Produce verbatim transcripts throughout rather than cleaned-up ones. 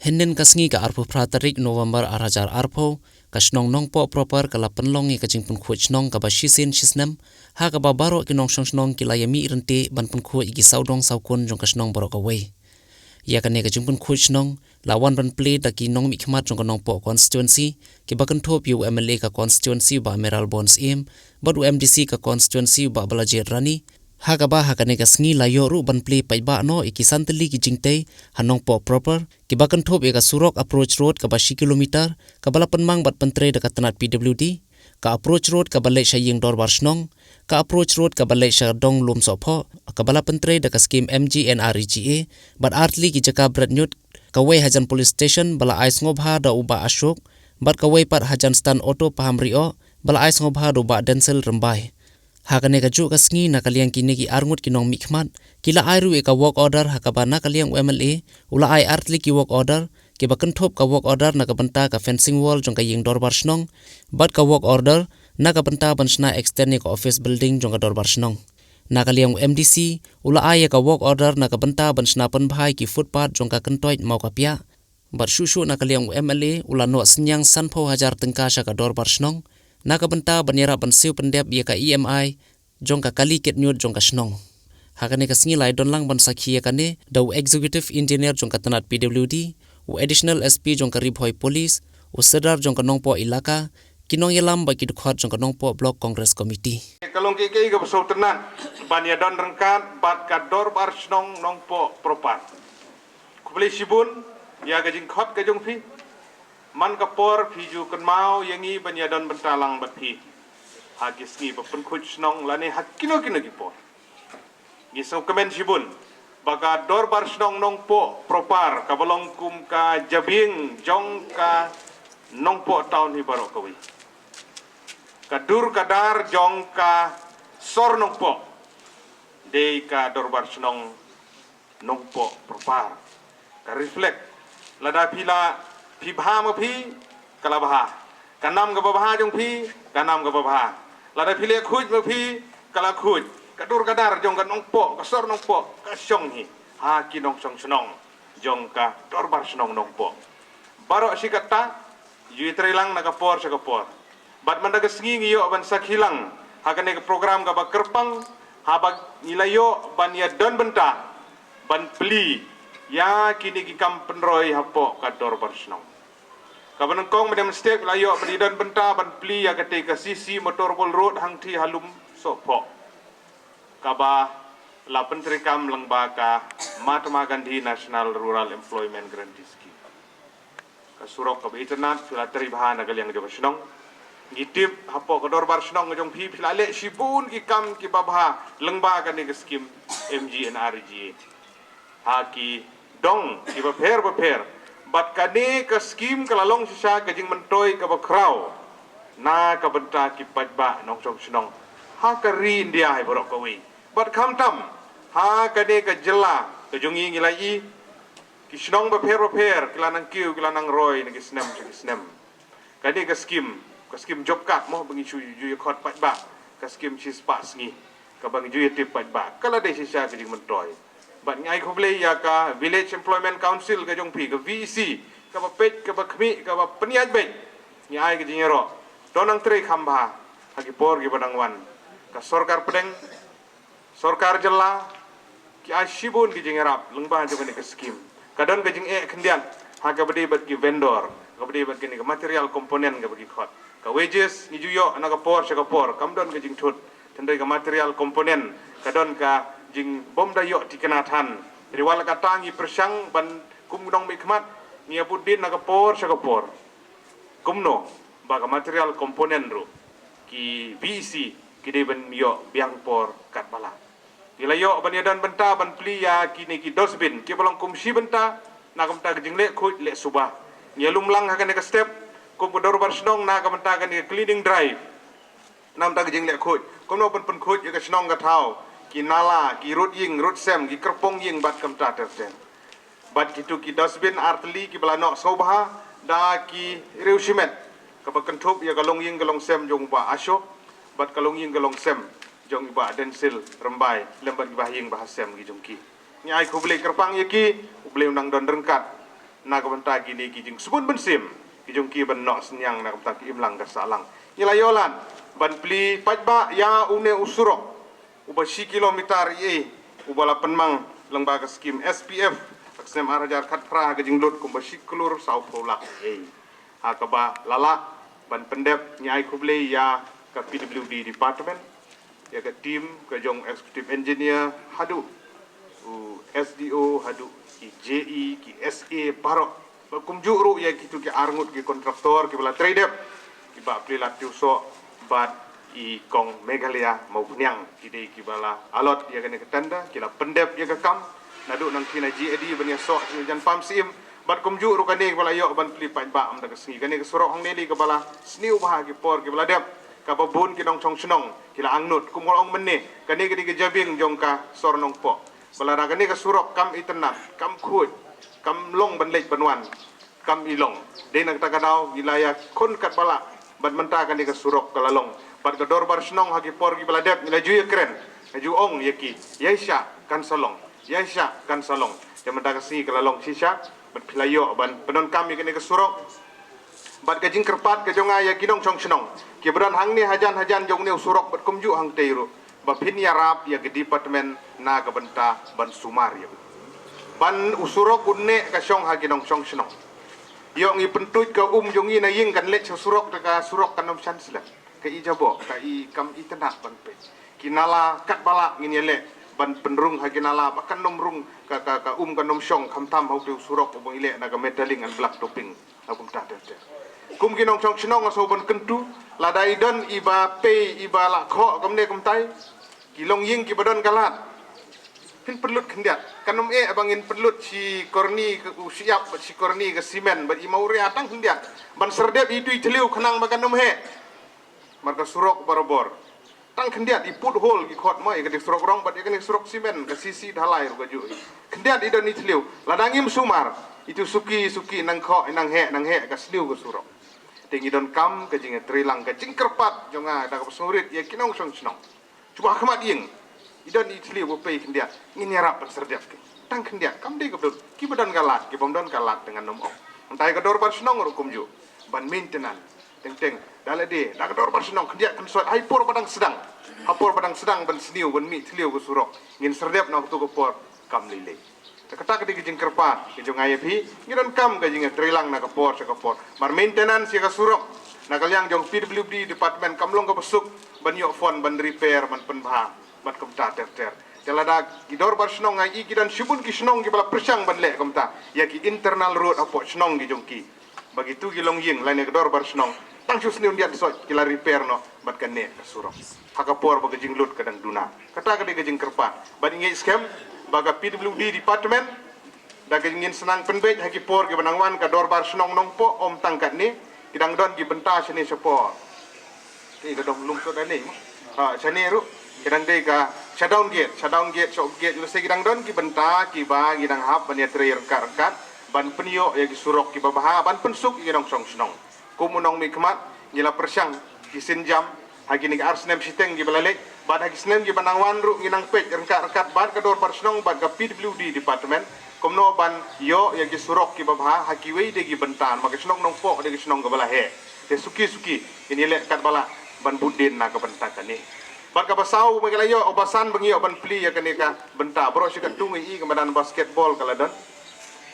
Hynnin ka sngi ka arphew phra tarik November ar hajar arphew, ka shnong Nongpoh proper ka la pynlong ïa ka jingpynkhuid shnong kaba shisien shisnem, ha kaba baroh ki nongshong shnong ki la ïa mih ryntih ban pynkhuid ïa ki sawdong sawkun jong ka shnong baroh kawei. Ïa kane ka jingpynkhuid shnong la wan ban plie da ki nongmihkhmat jong ka Nongpoh constituency, kiba kynthup ïa u M L A ka constituency Bah Mayralborn Syiem, bad u M D C ka constituency Bah Balajied Rani, ha kaba ha kane ka sngi la ïoh ruh ban plie paidbah noh ïa ki san tylli ki jingtei ha Nongpoh proper, kiba kynthup ïa ka surok approach road kaba shi kilometer, kaba la pynmang bad pyntrei da ka tnat P W D, ka approach road kaba leit sha ïing dorbar shnong, ka approach road kaba leit sha dong Lum Sohphoh, kaba la pyntrei da ka skim M G N R E G A, bad ar tylli ki jaka bret ñiut, kawei hajan police station ba la ai sngewbha da u Bah Ashok, bad kawei pat hajan stand auto Paham Rioh, ba la ai sngewbha da u Bah Denzil Rymbai. Ha kane kajuh ka sngi na ka liang kine ki arngut ki nongmihkhmat, ki la ai ruh ïa ka work order ha kaba na ka liang u M L A, u la ai ar tylli ki work order, kiba kynthup ka work order na ka bynta ka fencing wall jong ka ïing dorbar shnong, bad ka work order na ka bynta ban shna extend ïa ka office building jong ka dorbar shnong. Na ka liang u M D C, u la ai ïa ka work order na ka bynta ban shna pynbha ïa ki footpath jong ka kyntoit Mawkapiah. Bad shuh shuh na ka liang u M L A, u la noh synñiang sanphew hajar tyngka sha ka dorbar shnong, na ka bynta ban ïarap ban siew pyndep ïa ka E M I jong ka kali kit ñiut jong ka shnong. Ha kane ka sngi la ïa don lang ban sakhi ïa kane da u executive engineer jong ka tnat P W D, u additional S P jong ka Ri Bhoi Police, u sordar jong ka Nongpoh Elaka, ki nongïalam bad ki dkhot jong ka Nongpoh Block Congress Committee. Ka long kiei kiei kaba sngewtynnat ban ïa don ryngkat bad ka dorbar shnong Nongpoh proper. Khublei shibun ïa ka jingkhot ka jong phi. Man ka por phi ju kynmaw ïa ngi ban ïa don bynta lang bad phi ha ki sngi ba pynkhuid shnong lane ha kino kino ki por. Ngi sngewkmen shibun ba ka dorbar shnong Nongpoh proper kaba long kum ka jabieng jong ka Nongpoh town hi baroh kawei. Ka dur ka dar jong ka sor Nongpoh dei ka dorbar shnong Nongpoh proper. Ka reflect. Lada phi la, phi bha ma phi, ka la bha. Ka nam kaba bha jong phi, ka nam kaba bha. Lada phi leh khuid ma phi, ka la khuid. Ka dur ka dar jong ka Nongpoh, ka sor Nongpoh, ka shong hi ha ki nongshong shnong jong ka dorbar shnong Nongpoh. Baroh shi katta, ju ïatrei lang na ka por sha ka por. Bad mynta ka sngi ngi ïoh ban sakhi lang ha kane ka program kaba kyrpang, haba ngi la ïoh ban ïa don bynta ban plie ïa kine ki kam pynroi hapoh ka dorbar shnong. Kaba nyngkong mynta mynstep la ïoh ban ïa don bynta ban plie ïa kata ka C C Motorball Road hangtei ha Lum Sohphoh, kaba la pyntreikam lyngba ka Mahatma Gandhi National Rural Employment Guarantee Scheme. Ka surok kaba itynnad phi la trei bha na ka liang jong ka shnong. Ngi tip hapoh ka dorbar shnong jong phi, phi la leh shibun ki kam kiba bha lyngba kane ka skim M G N R E G A ha ki dong kiba pher ba pher. Bad kane ka skim ka la long shisha ka jingmyntoi kaba khraw na ka bynta ki paidbah nongshong shnong ha ka ri India hi baroh kawei. Bad khamtam ha kane ka jylla ka jong ngi, ngi la i ki shnong ba pher ba pher ki la nang kiew, ki la nang roi na ki snem sha ki snem. Kane ka skim, ka skim job card mo ba ngi shu ju ïa khot paidbah, ka skim shispah sngi kaba ngi ju ïa tip paidbah, ka la dei shisha ka jingmyntoi. Bad ngi ai khublei ïa ka Village Employment Council ka jong phi, ka V E C, kaba peit, kaba khmih, kaba pynïaid beit. Ngi ai ka jingïaroh. To nang trei kham bha ha ki por kiba dang wan. Ka sorkar pdeng, sorkar jylla, ki ai shibun ki jingïarap lyngba jong kane ka skim. Ka don ka jingeh khyndiat ha kaba dei bad ki vendor, kaba dei bad kane ka material component kaba ki khot. Ka wages ngi ju ïoh na ka por sha ka por, kam don ka jingthut. Hynrei ka material component ka don ka jingbym da ïoh thikna than. Hynrei wat la katta ngi pyrshang ban kum nongmihkhmat, ngi ïa bud dien na ka por sha ka por. Kumno ba ka material component ruh ki V E C ki dei ban ïoh biang por katba lah. Ngi la ïoh ban ïa don bynta ban plie ïa kine ki dustbin kiba long kum shi bynta, na ka bynta ka jingleh khuid leh suba. Ngi ïa lum lang ha kane ka step kum ka dorbar shnong na ka bynta kane ka cleaning drive. Na ka bynta ka jingleh khuid, kumno ban pynkhuid ïa ka shnong ka thaw, ki nala, ki rud ïing rud sem, ki kyrpong ïing bad kumta ter ter. Bad kitu ki dustbin ar tylli kiba la noh sngewbha da ki riew shimet, kaba kynthup ïa ka longïing ka longsem jong u Bah Ashok bad ka longïing ka longsem jong u Bah Denzil Rymbai lem bad ki bahaïing bahasem ki jong ki. Ngi ai khublei kyrpang ïa ki, U Blei un nang don ryngkat. na ka bynta kine ki jingsbun mynsiem ki jong ki ban noh synñiang na ka bynta ka imlang ka sahlang. Ngi la ïoh lad ban plie paidbah ïa une u surok uba shi kilometer ïa uba la pynmang lyngba ka skim S P F ha ka snem ar hajar khatphra ha ka jinglut kumba shi klur saw phew lak ïa. Ha kaba la lah ban pyndep, ngi ai khublei ïa ka P W D department, ïa ka team ka jong executive engineer haduh u S D O haduh ki J E, ki S A baroh. Ba kumjuh ruh ïa kitu ki arngut ki kontraktor kiba la trei dep, kiba plie lad tiew soh bad i kong Meghalaya Mawphniang, ki dei kiba la allot ïa kane ka tender, ki la pyndep ïa ka kam naduh nangta na G A D ban ïasoh sha jan pam syiem. Bad kumjuh ruh kane kaba la ïoh ban plie paidbah mynta ka sngi, kane ka surok hangne dei kaba la sniew bha ha ki por kiba la dep, kaba bun ki nongshong shnong ki la angnud. Kum ka ong mynne, kane ka dei ka jabieng jong ka sor Nongpoh, ba lada kane ka surok kam itynnad, kam khuid, kam long ban leit ban wan, kam i long. Dei na kata ka daw ngi la ïakhun katba lah bad mynta kane ka surok ka la long. Bad ka dorbar shnong ha ki por kiba la dep ngi la ju ïakren, ngi la ju ong ïa ki, ïaishah kan sa long, ïaishah kan sa long. Te mynta ka sngi ka la long shisha bad phi la ïoh ban pyndonkam ïa kane ka surok. Bad ka jingkyrpad ka jong nga ïa ki nongshong shnong kiba don hangne hajan hajan jong une u surok bad kumjuh hangtei ruh, ba phin ïarap ïa ka department na ka bynta ban sumar ïa u. Ban u surok u neh ka shong ha ki nongshong shnong. Ïoh ngi pyntuid ka um jong ngi na ïing kan leit sha surok, te ka surok kan ym shan slem. Ka i jaboh, ka i kam itynnad ban peit. Ki nala katba lah ngin ïaleh ban pynrung ha ki nala ba kan ym rung, ka, ka, ka um kan ym shong, khamtam ha utei u surok uba ngi leh na ka metallic and black topping. Kum ta ter ter. Kum ki nongshong shnong nga sngewbha ban kyntu, lada i don iba pei iba la khoh kumne kumtai, ki longïing kiba don ka lad, phin pynlut khyndiat. Kan ym eh ba ngin pynlut shi korni ka u shyiap bad shi korni ka simen bad i mawria tang khyndiat ban syrdep itu i thliew khnang ba kan ym heh. Mar ka surok barabor. Tang khyndiat i put hole ki khot mo ïa ka dei surok rong bad ïa ka dei surok simen, ka sisi dhalai ruh ka juh. Khyndiat i don i thliew. Lada ngim sumar, itu suki suki nang khoh nang heh nang heh ka sniew ka surok. Te ngi donkam ka jingïatreilang, ka jingkyrpad jong nga da kaba sngewrit ïa ki nongshong shnong. Shuwa ha khmat ïing i don i thliew ba pei khyndiat, ngin ïarap ban syrdep ki. Tang khyndiat, kam dei ka blut, kiba don ka lad, kibym don ka lad te ngan ym ong. Mynta ïa ka dorbar shnong ruh kumjuh ban maintenance. Teng teng da lade da ka dorbar shnong khyndiat khynsoit ha i por ba dang sdang, ha por ba dang sdang ban sniew ban mih thliew ka surok, ngin syrdep na katu ka por kam lei lei. Te kata ka dei ka jingkyrpad ka jong nga ïa phi, ngi donkam ka jingïatreilang na ka por sha ka por. Mar maintenance ïa ka surok na ka liang jong P W D department kam long kaba suk ban ïoh fund ban repair ban pynbha bad kumta ter ter. Te lada ki dorbar shnong nga i ki don shibun ki shnong kiba la pyrshang ban leh kumta ïa ki internal road hapoh shnong ki jong ki. Ba kitu ki longïing lane ka dorbar shnong tang shu sniew khyndiat khynsoit ki la repair noh bad ka neh ka surok ha ka por ba ka jinglut ka dang duna. Kata ka dei ka jingkyrpad. Bad ngi ngeit skhem ba ka P W D department da ka jingïasnang pynbeit ha ki por kiba nang wan, ka dorbar shnong Nongpoh ym tang katne, ki dang don ki bynta shane shapoh. Ki ka dong lum sot ane mo. Ha, shane ruh ki dang dei ka shutdown gate, shutdown gate, shop gate, ïa lehse ki dang don ki bynta kiba ngi dang hap ban ïatrei ryngkat ryngkat ban pynïoh ïa ki surok kiba bha, ban pynsuk ïa ki nongshong shnong. Kum u nongmihkhmat ngi la pyrshang ki sienjam ha kine ki ar snem shiteng kiba la leit, bad ha ki snem kiba nang wan ruh ngi nang peit ryngkat ryngkat bad ka dorbar shnong bad ka P W D department kumno ban ïoh ïa ki surok kiba bha ha kiwei de ki bynta, namar ka shnong Nongpoh dei ka shnong kaba la heh. Te suki suki ngin ïaleh katba lah ban bud dien na ka bynta kane. Bad kaba saw ba ngi la ïoh, oh, ba san ba ngi ïoh ban plie ïa kane ka bynta, baroh shi katto ngi i ka madan basketball ka la don.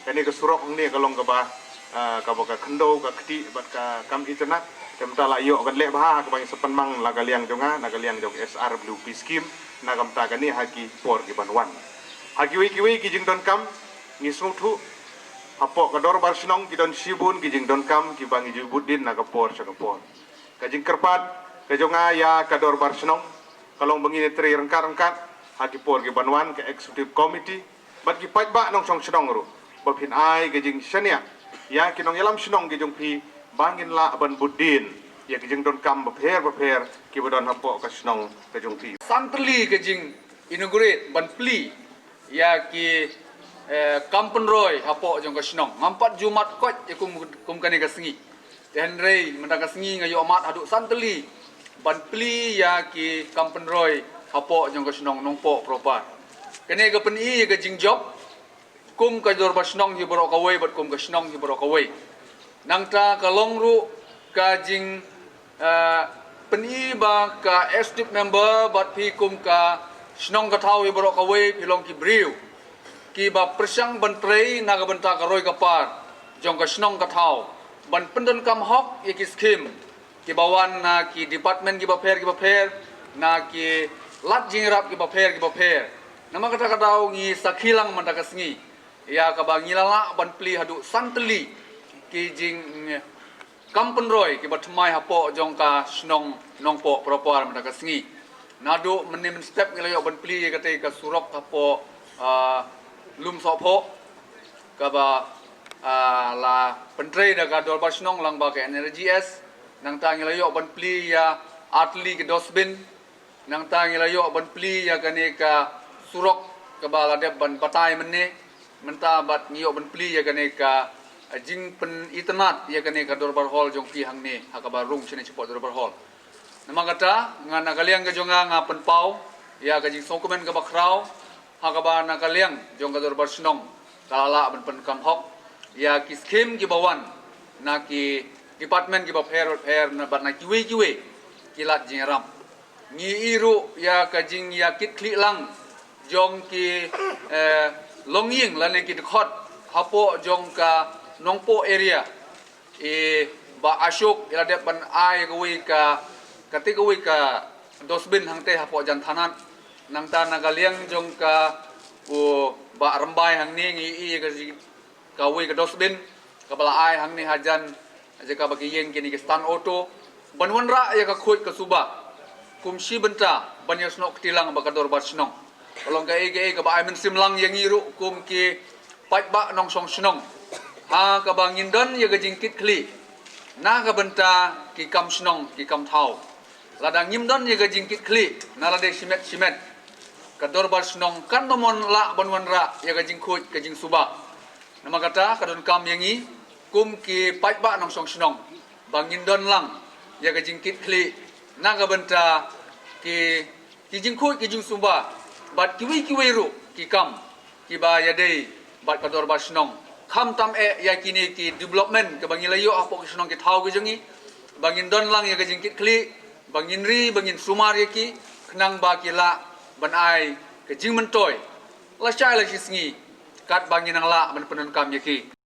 Kane ka surok hangne ka long kaba, ah, kaba ka khyndew ka kti bad ka kam itynnad. Te mynta la ïoh ban leh bha kaba ngi sa pynmang la ka liang jong nga, na ka liang jong S R W P scheme, na ka bynta kane ha ki por kiban wan. Ha kiwei kiwei ki jingdonkam ngi sngewthuh hapoh ka dorbar shnong ki don shibun ki jingdonkam kiba ngi ju bud dien na ka por sha ka por. Ka jingkyrpad ka jong nga ïa ka dorbar shnong ka long ba ngin ïatrei ryngkat ryngkat ha ki por kiban wan, ka executive committee bad ki paidbah nongshong shnong ruh, ba phin ai ka jingshaniah ïa ki nongïalam shnong ki jong phi ba ngin lah ban bud dien ïa ki jingdonkam bapher bapher kiba don hapoh ka shnong ka jong phi. San tylli ka jing inaugurate ban plie ïa ki, eh, kam pynroi hapoh jong ka shnong. Ngam pat ju mad koit ïa kum, kum kane ka sngi. Te hynrei mynta ka sngi nga ïoh mad haduh san tylli ban plie ïa ki kam pynroi hapoh jong ka shnong Nongpoh proper. Kane ka pyni ïa ka jingjop kum ka dorbar shnong hi baroh kawei bad kum ka shnong hi baroh kawei. Nangta ka long ruh ka jing, eh, pyni ba ka executive member bad phi kum ka shnong ka thaw hi baroh kawei phi long ki briew kiba pyrshang ban trei na ka bynta ka roi ka par jong ka shnong ka thaw, ban pyndonkam hok ïa ki skim kiba wan na ki department kiba pher kiba pher, na ki lad jingïarap kiba pher kiba pher. Namar kata ka daw ngi sakhi lang mynta ka sngi ïa kaba ngi la lah ban plie haduh san tylli ki jingkam pynroi kiba thymmai hapoh jong ka shnong Nongpoh Parapar mynta ka sngi. Naduh mynne mynstep ngi la ïoh ban plie ïa katei ka surok hapoh, ah, Lumsohphoh kaba, ah, la pyntrei da ka dorbar shnong lyngba ka N R L G S. Nangta ngi la ïoh ban plie ïa ar tylli ki dustbin. Nangta ngi la ïoh ban plie ïa kane ka surok kaba la dep ban batai mynne. Mynta bad ngi ïoh ban plie ïa kane ka, eh, jingpynitynnad ïa kane ka dorbar hall jong phi hangne ha kaba rung shane shapoh dorbar hall. Namar kata nga na ka liang ka jong nga nga pynpaw ïa ka jingsngewkmen kaba khraw ha kaba na ka liang jong ka dorbar shnong ka la lah ban pyndonkam hok ïa ki skim kiba wan na ki department kiba pher bad pher na bad na kiwei kiwei ki lad jingïarap. Ngi ïohi ruh ïa ka jingïakitkhlieh lang jong ki, eh, longïing lane ki dkhot hapoh jong ka Nongpoh area. I Bah Ashok i la dep ban ai kawei ka, kata kawei ka dustbin hangtei hapoh Jan Thanat. Nangta na ka liang jong ka u Bah Rymbai hangne ngi ïohi ka ji-, kawei ka dustbin kaba la ai hangne hajan jaka ba ki ïeng kine ki stand auto ban wanrah ïa ka khuid ka suba kum shi bynta ban ïasnoh kti lang bad ka dorbar shnong. Ka long kaei kaei kaba ai mynsiem lang ïa ngi ruh kum ki paidbah nongshong shnong ha kaba ngin don ïa ka jingkitkhlieh na ka bynta ki kam shnong ki kam thaw. Lada ngim don ïa ka jingkitkhlieh na lade shimet shimet, ka dorbar shnong kan ym lah ban wanrah ïa ka jingkhuid ka jingsuba. Namar kata ka donkam ïa ngi kum ki paidbah nongshong shnong ba ngin don lang ïa ka jingkitkhlieh na ka bynta ki, ki jingkhuid ki jingsuba bad kiwei kiwei ruh ki kam kiba ïadei bad ka dorbar shnong. Khamtam eh ïa kine ki development kaba ngi la ïoh hapoh ki shnong ki thaw ki jong ngi, ba ngin don lang ïa ka jingkitkhlieh, ba ngin ri, ba ngin sumar ïa ki khnang ba ki lah ban ai ka jingmyntoi lashai lashisngi katba ngin nang lah ban pyndonkam ïa ki.